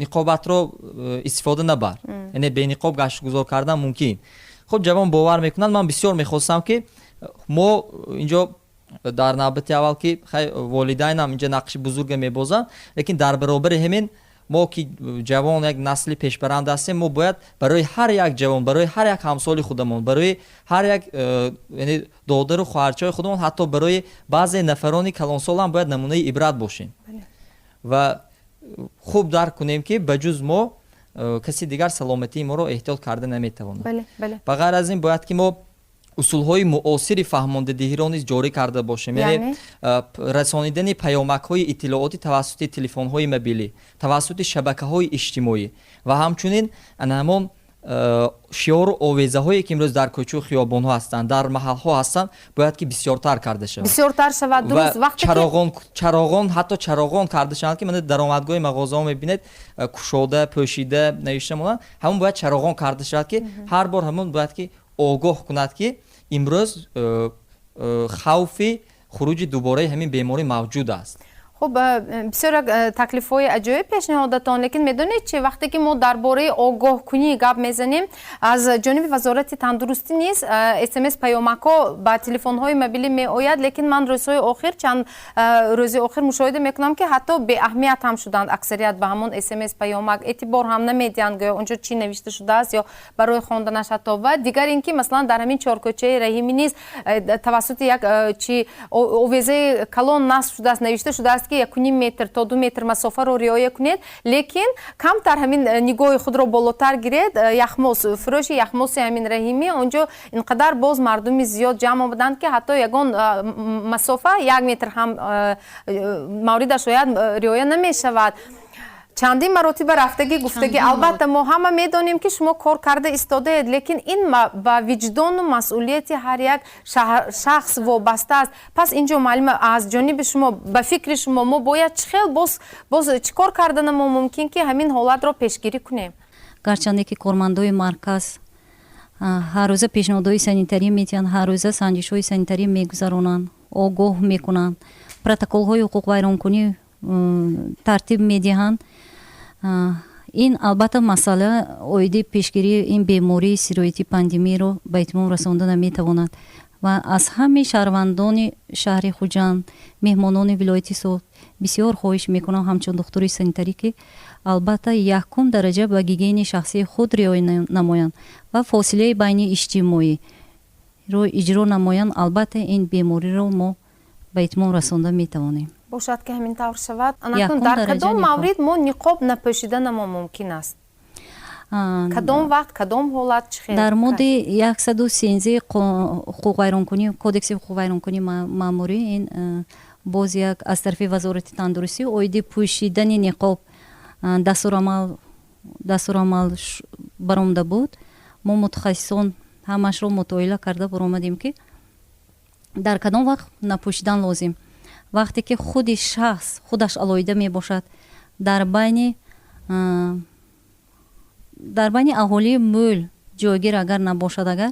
ниқобатро истифода набар, яъне бениқоб гаштугузор кардан мумкин. Хуб, ҷавон бовар мекунанд. Ман бисёр мехостам, ки мо инҷо дар навбати аввал, ки волидайнам инҷа нақши бузурге мебозанд, лекин дар баробари ҳамин мо, ки ҷавон, як насли пешбаранда ҳастем, мо бояд барои ҳар як ҷавон, барои ҳар як ҳамсоли худамон, барои ҳар як яъне додару хоҳарчаҳои худамон, ҳатто барои баъзе нафарони калонсолам бояд намунаи ибрат бошем ва хуб дарк кунем, ки ба ҷуз мо каси дигар саломатии моро эҳтиёт карда наметавонад. Ба ғайр аз ин, бояд ки мо усулҳои муосири фаҳмондадиҳиро низ ҷорӣ карда бошем, яъне расонидани паёмакҳои иттилоотӣ тавассути телефонҳои мобилӣ, тавассути шабакаҳои иҷтимоӣ ва ҳамчунин ҳамон шиору овезаҳое, ки имрӯз дар кӯчу хиёбонҳо ҳастанд, дар маҳалҳо ҳастанд, бояд ки бисёртар карда шавад. Бисёртар шавад, дуруст. Вақте чароғон, чароғон, ҳатто чароғон карда шаванд, ки мана даромадгоҳи мағозаҳо мебинед, кушода, пӯшида навишта монанд, ҳамон бояд чароғон карда шавад, ки ҳар бор ҳамон бояд ки огоҳ кунад, ки имрӯз хавфи хуруҷи дубораи ҳамин беморӣ мавҷуд аст. Хуб, бисёр як таклифҳои аҷоиб пешниҳодатон, лекин медонед чи, вақте ки мо дар бораи огоҳкунӣ гап мезанем, аз ҷониби Вазорати тандурустӣ низ СМС паёмакҳо ба телефонҳои мобилӣ меояд, лекин ман рӯзҳои охир, чанд рӯзи охир мушоҳида мекунам, ки ҳатто беаҳамият ҳам шуданд. Аксарият ба ҳамон СМС паёмак эътибор ҳам намедиҳанд, гӯё онҷо чӣ навишта шудааст ё барои хонданаш ҳатто. Ва дигар ин ки, масалан, дар ҳамин чоркӯчаи Раҳимӣ низ тавассути як чи овезаи калон насб шудааст, навишта шудааст. шудааст, ки 1,5 метр то 2 метр масофаро риоя кунед, лекин камтар ҳамин нигоҳи худро болотар гиред. Яхмос фурӯши яхмоси ҳамин Раҳимӣ, онҷо инқадар боз мардуми зиёд ҷамъ омаданд, ки ҳатто ягон масофа 1 метр ҳам мавридаш ояд, риоя намешавад. Чандин маротиба рафтагӣ, гуфтагӣ. Албатта, мо ҳама медонем, ки шумо кор карда истодаед, лекин ин ба виҷдону масъулияти ҳар як шахс вобаста аст. Пас инҷо, муаллима, аз ҷониби шумо, ба фикри шумо, мо бояд чӣ хел боз чӣ кор кардана мо мумкин, ки ҳамин ҳолатро пешгирӣ кунем? Гарчанде ки кормандои марказ ҳаррӯза пешниҳодҳои санитарӣ метиҳанд, ҳаррӯза санҷишҳои санитарӣ мегузаронанд, огоҳ мекунанд, протоколҳои ҳуқуқвайронкунӣ тартиб медиҳанд, ин албатта масъала оиди пешгирии ин бемории сироятӣ, пандемияро ба итмом расонда наметавонад. Ва аз ҳамаи шаҳрвандони шаҳри Хуҷанд, меҳмонони вилояти Суғд бисёр хоҳиш мекунам ҳамчун духтури санитарӣ, ки албатта якум дараҷа ба гигиенаи шахсии худ риоя намоянд ва фосилаи байни иҷтимоиро иҷро намоянд. Албатта, ин бемориро мо ба итмом расонда метавонем. Бошад, ки ҳамин тавр шавад. Анакун, дар кадом маврид мо ниқоб напӯшиданамо мумкин аст? Кадом вақт, кадом ҳолат, чӣ хел? Дар моддаи 113 ҳуқуқвайронкунӣ, Кодекси ҳуқуқвайронкунии маъмурӣ, ин боз як аз тарафи Вазорати тандурустӣ оиди пӯшидани ниқоб дастурамал баромада буд. Мо, мутахассисон, ҳамашро мутоила карда баромадем, ки дар кадом вақт напӯшидан лозим: вақте ки худи шахс худаш алоҳида мебошад, дар байни аҳолии мӯл ҷойгир агар набошад, агар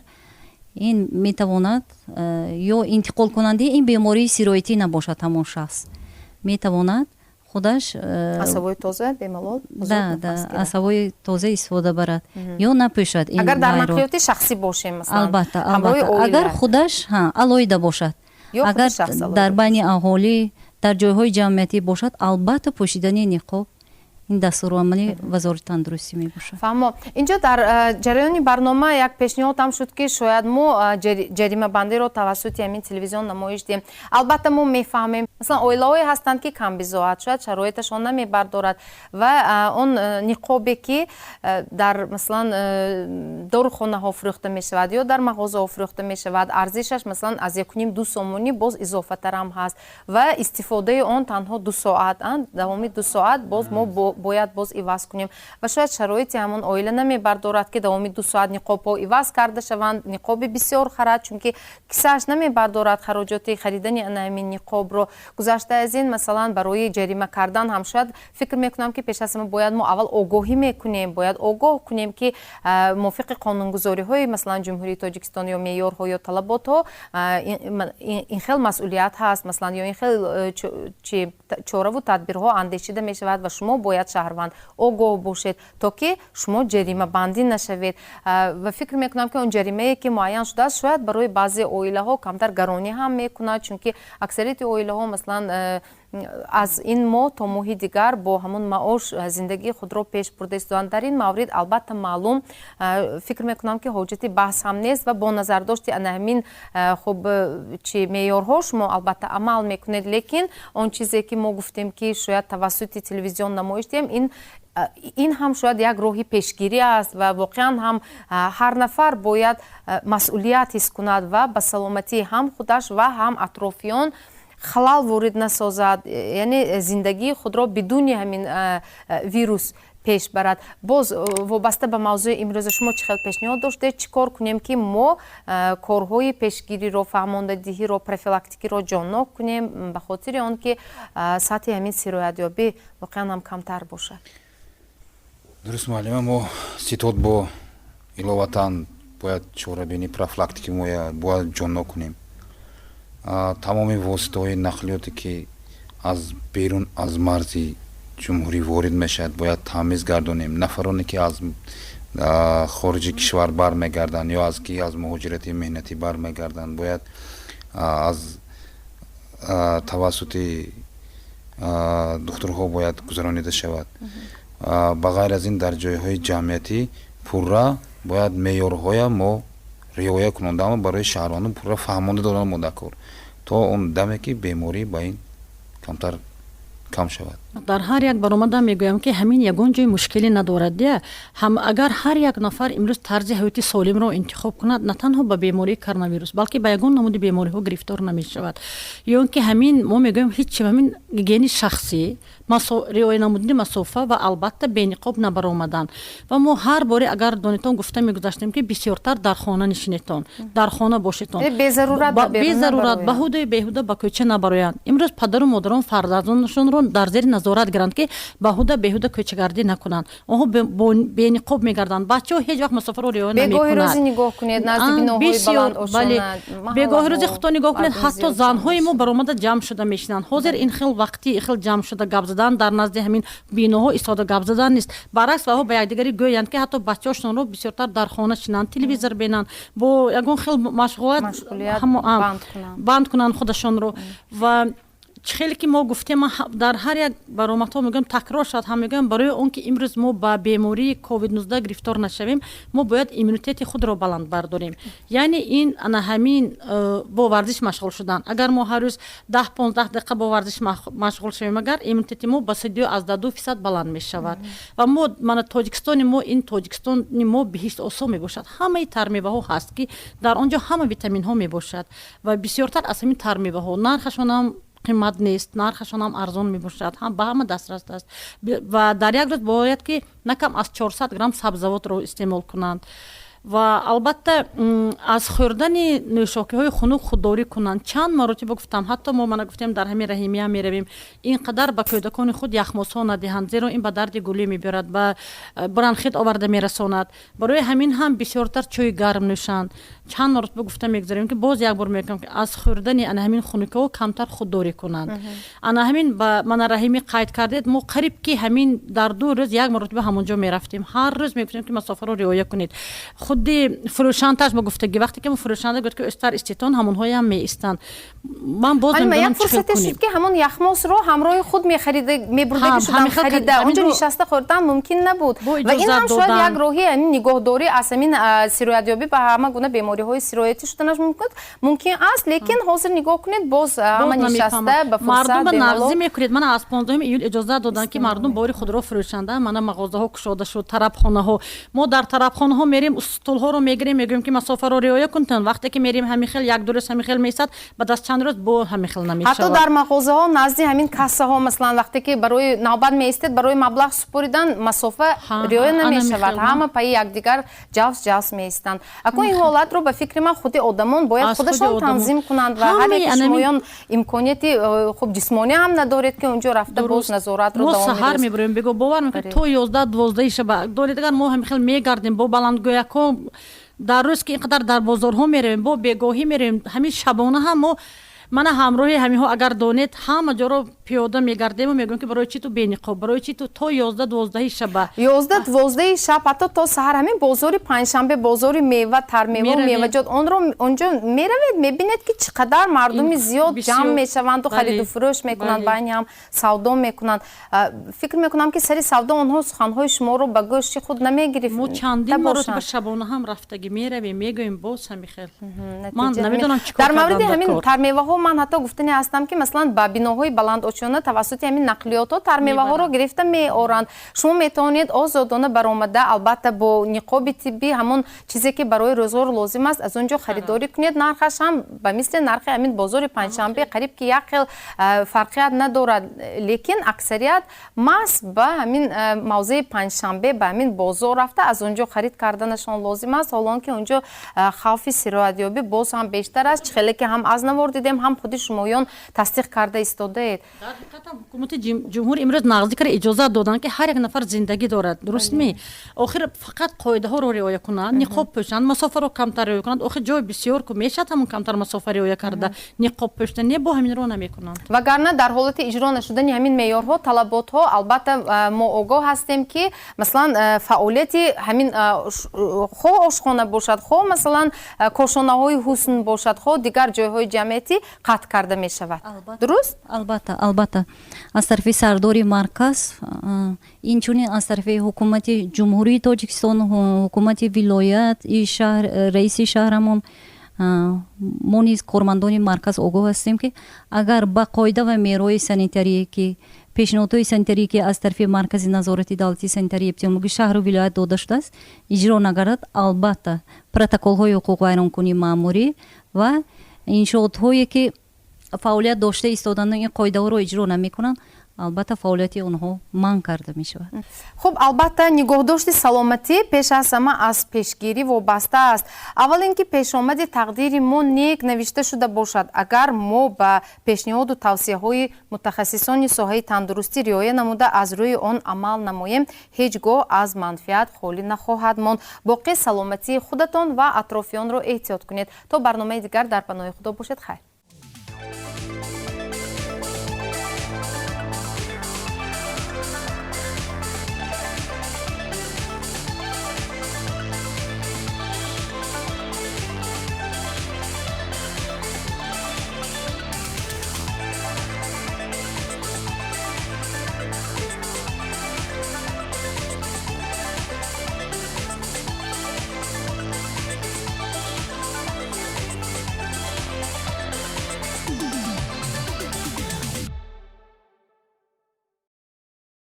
ин метавонад ё интиқолкунандаи ин бемории сироятӣ набошад, ҳамон шахс метавонад худаш аз ҳавои тоза бемалол. Да, аз ҳавои тоза истифода барад ё напӯшад. Агар дар нақлиёти шахсӣ бошем, масалан? Албатта, агар худаш алоҳида бошад. Агар дар байни аҳолӣ, дар ҷойҳои ҷамъиятӣ бошад, албатта, пӯшидани ниқоб ин дастурамали Вазорати тандурустӣ мебошад. Фаҳмо. Инҷо дар ҷараёни барнома як пешниҳод ҳам шуд, ки шояд мо ҷаримабандиро тавассути ҳамин телевизион намоиш диҳем. Албатта, мо мефаҳмем, масалан, оилаҳое ҳастанд, ки камбизоат, шояд шароиташон намебардорад ва он ниқобе, ки дар, масалан, дорухонаҳо фурӯхта мешавад ё дар мағозаҳо фурӯхта мешавад, арзишаш, масалан, аз 1,5-2 сомонӣ боз изофатарам ҳаст ва истифодаи он танҳо 2 соат, давоми 2 соат боз мо бояд боз иваз кунем. Ва шояд шароити ҳамон оила намебардорад, ки давоми 2 соат ниқобҳо иваз карда шаванд, ниқоби бисёр харад, чунки кисааш намебардорад хароҷоти харидани ана ҳамин ниқобро. Гузашта аз ин, масалан, барои ҷарима кардан ҳам шояд, фикр мекунам, ки пеш аз ҳама бояд мо аввал огоҳӣ мекунем, бояд огоҳ кунем, ки мувофиқи қонунгузориҳои, масалан, Ҷумҳурии Тоҷикистон ё меъёрҳо ё талаботҳо ин хел масъулият ҳаст, масалан, ё ин хел чи чораву тадбирҳо андешида мешавад ва шумо бояд, шаҳрванд, огоҳ бошед, то ки шумо ҷаримабандӣ нашавед. Ва фикр мекунам, ки он ҷаримае, ки муайян шудааст, шояд барои баъзе оилаҳо камтар гаронӣ ҳам мекунад, чунки аксарияти оилаҳо, масалан, аз ин моҳ то моҳи дигар бо ҳамон маош зиндагии худро пеш бурда истодаанд. Дар ин маврид, албатта, маълум, фикр мекунам, ки ҳоҷати баҳс ҳам нест ва бо назардошти ана ҳамин, хуб, чи меъёрҳо шумо, албатта, амал мекунед, лекин он чизе, ки мо гуфтем, ки шояд тавассути телевизион намоиш диҳем, ин ҳам шояд як роҳи пешгирӣ аст. Ва воқеан ҳам ҳар нафар бояд масъулият ҳис кунад ва ба саломатии ҳам худаш ва ҳам атрофиён халал ворид насозад, яъне зиндагии худро бидуни ҳамин вирус пеш барад. Боз вобаста ба мавзӯи имрӯза шумо чӣ хел пешниҳод доштед? Чӣ кор кунем, ки мо корҳои пешгириро, фаҳмондадиҳиро, профилактикиро ҷоннок кунем, ба хотири он ки сатҳи ҳамин сироятёбӣ воқеан ҳам камтар бошад? Дуруст, муаллима. Мо ситод бо иловатан бояд чорабини профилактики бояд ҷоннок кунем. Тамоми воситаҳои нақлиёте, ки аз берун аз марзи ҷумҳурӣ ворид мешавад, бояд тамиз гардонем. Нафароне, ки аз хориҷи кишвар бармегарданд ё аз ки аз муҳоҷирати меҳнатӣ бармегарданд, бояд аз тавассути духтурҳо бояд гузаронида шавад. Ба ғайр аз ин, дар ҷойҳои ҷамъиятӣ пурра бояд меъёрҳоя мо риоя кунонда, барои шаҳрвандон пурра фаҳмонда додан мо дар кор, то он даме ки беморӣ ба ин камтар. Кам шавад. Дар ҳар як баромадам мегӯям, ки ҳамин ягон ҷои мушкилӣ надорад. Я ҳам агар ҳар як нафар имрӯз тарзи ҳаёти солимро интихоб кунад, на танҳо ба бемории коронавирус, балки ба ягон намуди бемориҳо гирифтор намешавад. Ё ин ки ҳамин мо мегӯем, ҳеҷ ҳамин гигиенаи шахсӣ, риоя намудани масофа ва албатта бениқоб набаромадан. Ва мо ҳар боре, агар донетон, гуфта мегузаштем, ки бисёртар дар хона нишинетон, дар хона бошетон. Безарурат. Баҳудаю беҳуда ба кӯча набароянд. Имрӯз падару модарон фарзандонашонро дар зери назорат гиранд, ки баҳуда беҳуда кӯчагардӣ накунанд. Онҳо бениқоб мегарданд, бачаҳо ҳеҷ вақт масофаро риоя намекунанд. Нигоҳ кунед, назди биноҳои баланд. Бегоҳи рӯзи худто нигоҳ кунед, ҳатто занҳои мо баромада ҷамъ шуда мешинанд. Ҳозир ин хел вақти хел ҷамъ шуда гап задан, дар назди ҳамин биноҳо истода гап задан нест. Баръакс, ваҳо ба якдигари гӯянд, ки ҳатто бачаҳошонро бисёртар дар хона шинанд, телевизор бинанд, бо ягон хел машғулият банд кунанд худашонро. Ва чӣ хеле ки мо гуфтем, ман дар ҳар як баромадҳо мегӯям, такрор шавад ҳам мегӯям, барои он ки имрӯз мо ба бемории ковид-19 гирифтор нашавем, мо бояд иммунитети худро баланд бардорем. Яъне ин ана ҳамин бо варзиш машғул шудан. Агар мо ҳар рӯз 10-15 дақиқа бо варзиш машғул шавем, агар иммунитети мо ба 32,2% баланд мешавад. Ва мо мана Тоҷикистони мо, ин Тоҷикистони мо биҳишт осо мебошад. Ҳамаи тармеваҳо ҳаст, ки дар он ҷо ҳама витаминҳо мебошад ва бисёртар аз ҳамин тармеваҳо нархашонам қимат нест, нархашон ҳам арзон мебошад, ҳам ба ҳама дастрас аст. Ва дар як рӯз бояд ки на кам аз 400 грамм сабзавотро истеъмол кунанд ва албатта аз хӯрдани нӯшокиҳои хунук худдорӣ кунанд. Чанд маротиба гуфтам, ҳатто мо мана гуфтем, дар ҳамин Раҳимия меравем, ин қадар ба кӯдакони худ яхмосҳо надиҳанд, зеро ин ба дарди гулӣ мебиёрад, ба бронхит оварда мерасонад. Барои ҳамин ҳам бисёртар чойи гарм нӯшанд. Чанд маротиба гуфта мегузарем, ки боз як бор мегӯям, ки аз хӯрдани ана ҳамин хунукиҳо камтар худдорӣ кунанд. Ана ҳамин ба мана Раҳимӣ қайд кардед, мо қариб ки ҳамин дар 2 рӯз як маротиба ҳамонҷо мерафтем. Ҳар рӯз мегуфтем, ки масофаро риоя кунед. Худи фурӯшандааш ба гуфтагӣ, вақте ки фурӯшанда гуфт, ки ӯстар иститон, ҳамонҳоям меистанд. Ман боз як фурсате шуд, ки ҳамон яхмосро ҳамроҳи худ мехарида, мебурдаги шудам, харида, онҷо нишаста хӯрдан мумкин набуд. Ва ин ҳам шояд як роҳи ҳамин нигоҳдорӣ аз ҳамин сироятёбӣ ба ҳама гуна бемориҳои сироятӣ шуданаш мумкин аст. Лекин ҳозир нигоҳ кунед, боз ҳама нишаста ба фурсат. Мардум нағзӣ мекунед. Мана аз 15 июл иҷозат доданд, ки мардум бори худро фурӯшанда. Мана мағозаҳо кушода шуд, тарабхонаҳо. Мо дар тарабхонаҳо мерем, стулҳоро мегирем, мегӯем, ки масофаро риоя кунтон. Вақте ки мерем, ҳамин хел як ду рӯз ҳамин хел меистад, баъд аз чанд рӯз бо ҳамин хел намешавад. Ҳатто дар мағозаҳо назди ҳамин кассаҳо, масалан, вақте ки барои навбат меистед барои маблағ супоридан, масофа риоя намешавад, ҳама пайи якдигар ҷавс ҷавс меистанд. Акун ин ҳолатро, ба фикри ман, худи одамон бояд худашон танзим кунанд ва ҳар яки шумоён имконияти хуб ҷисмонӣ ҳам надоред, ки онҷо рафта боз назоратро. Мо саҳар мебурем, бего бовар мекунед, то 11-12 шаба доред, агар мо ҳамин хел мегардем бо баландгӯякҳо дар рӯз, ки ин қадар дар бозорҳо меравем, бо бегоҳӣ меравем, ҳамин шабона ҳам мо мана ҳамроҳи ҳаминҳо, агар донед, ҳама ҷоро пиёда мегардему мегӯем, ки барои чӣ ту бениқоб, барои чӣ ту то 11-12 шаба. 11-12 шаб, ҳатто то саҳар ҳамин бозори Панҷшанбе, бозори мева, тармева, меваҷот, онро онҷо меравед, мебинед, ки чӣ қадар мардуми зиёд ҷамъ мешаванду хариду фурӯш мекунанд, байни ҳам савдо мекунанд. Фикр мекунам, ки сари савдо онҳо суханҳои шуморо ба гӯши худ намегирифт. Мо чандин маротиба шабона ҳам рафтагӣ меравем, мегӯем, боз ҳами хел. Ман намедонам чӣ. Дар мавриди ҳамин тармеваҳо ман ҳатто гуфтани ҳастам, ки масалан ба биноҳои баландошёна тавассути ҳамин нақлиётҳо тармеваҳоро гирифта меоранд. Шумо метавонед озодона баромада, албатта бо ниқоби тиббӣ, ҳамон чизе ки барои рӯзғор лозим аст, аз он ҷо харидорӣ кунед. Нархаш ҳам ба мисли нархи ҳамин бозори Панҷшанбе қариб ки як хел, фарқият надорад. Лекин аксарият маҳз ба ҳамин мавзеи Панҷшанбе, ба ҳамин бозор рафта, аз он ҷо харид карданашон лозим аст, ҳолон ки он ҷо хавфи сироятёбӣ боз ҳам бештар аст. Чӣ хеле ки ҳам аз навор дидем, ҳам худи шумоён тасдиқ карда истодаед. Дар ҳақиқатам ҳукумати ҷумҳур имрӯз нағзӣ карда, иҷозат доданд, ки ҳар як нафар зиндагӣ дорад, дуруст ми? Охир фақат қоидаҳоро риоя кунанд, ниқоб пӯшанд, масофаро камтар риоя кунанд. Охир ҷои бисёр ку мешавад ҳамон камтар масофа риоя карда, ниқоб пӯшта, не, бо ҳаминро намекунанд. Вагарна дар ҳолати иҷро нашудани ҳамин меъёрҳо, талаботҳо, албатта мо огоҳ ҳастем, ки масалан фаъолияти ҳамин хоҳ ошхона бошад, хоҳ масалан кошонаҳои ҳусн бошад, хоҳ дигар ҷойҳои ҷамъиятӣ қатъ карда мешавад, дуруст? Албатта, албатта, аз тарафи сардори марказ, инчунин аз тарафи ҳукумати Ҷумҳурии Тоҷикистон, ҳукумати вилоят, шаҳр, раиси шаҳрамон, мо низ, кормандони марказ, огоҳ ҳастем, ки агар ба қоида ва меъёрҳои санитарие, ки Пешниҳодҳои санитарие, ки аз тарафи Маркази назорати давлатии санитарии эпидемиологии шаҳру вилоят дода шудааст, иҷро нагардад, албатта, протоколҳои ҳуқуқвайронкунии маъмурӣ ва иншоотҳое, ки фаъолият дошта истоданду ин қоидаҳоро иҷро намекунанд, албатта, фаъолияти онҳо манъ карда мешавад. Хуб, албатта, нигоҳдошти саломатӣ пеш аз ҳама аз пешгирӣ вобаста аст. Аввал ин ки пешомади тақдири мо нек навишта шуда бошад, агар мо ба пешниҳоду тавсияҳои мутахассисони соҳаи тандурустӣ риоя намуда, аз рӯи он амал намоем, ҳеҷ гоҳ аз манфиат холӣ нахоҳад монд. Боқӣ саломатии худатон ва атрофиёнро эҳтиёт кунед. То барномаи дигар дар паноҳи Худо бошед. Хайр.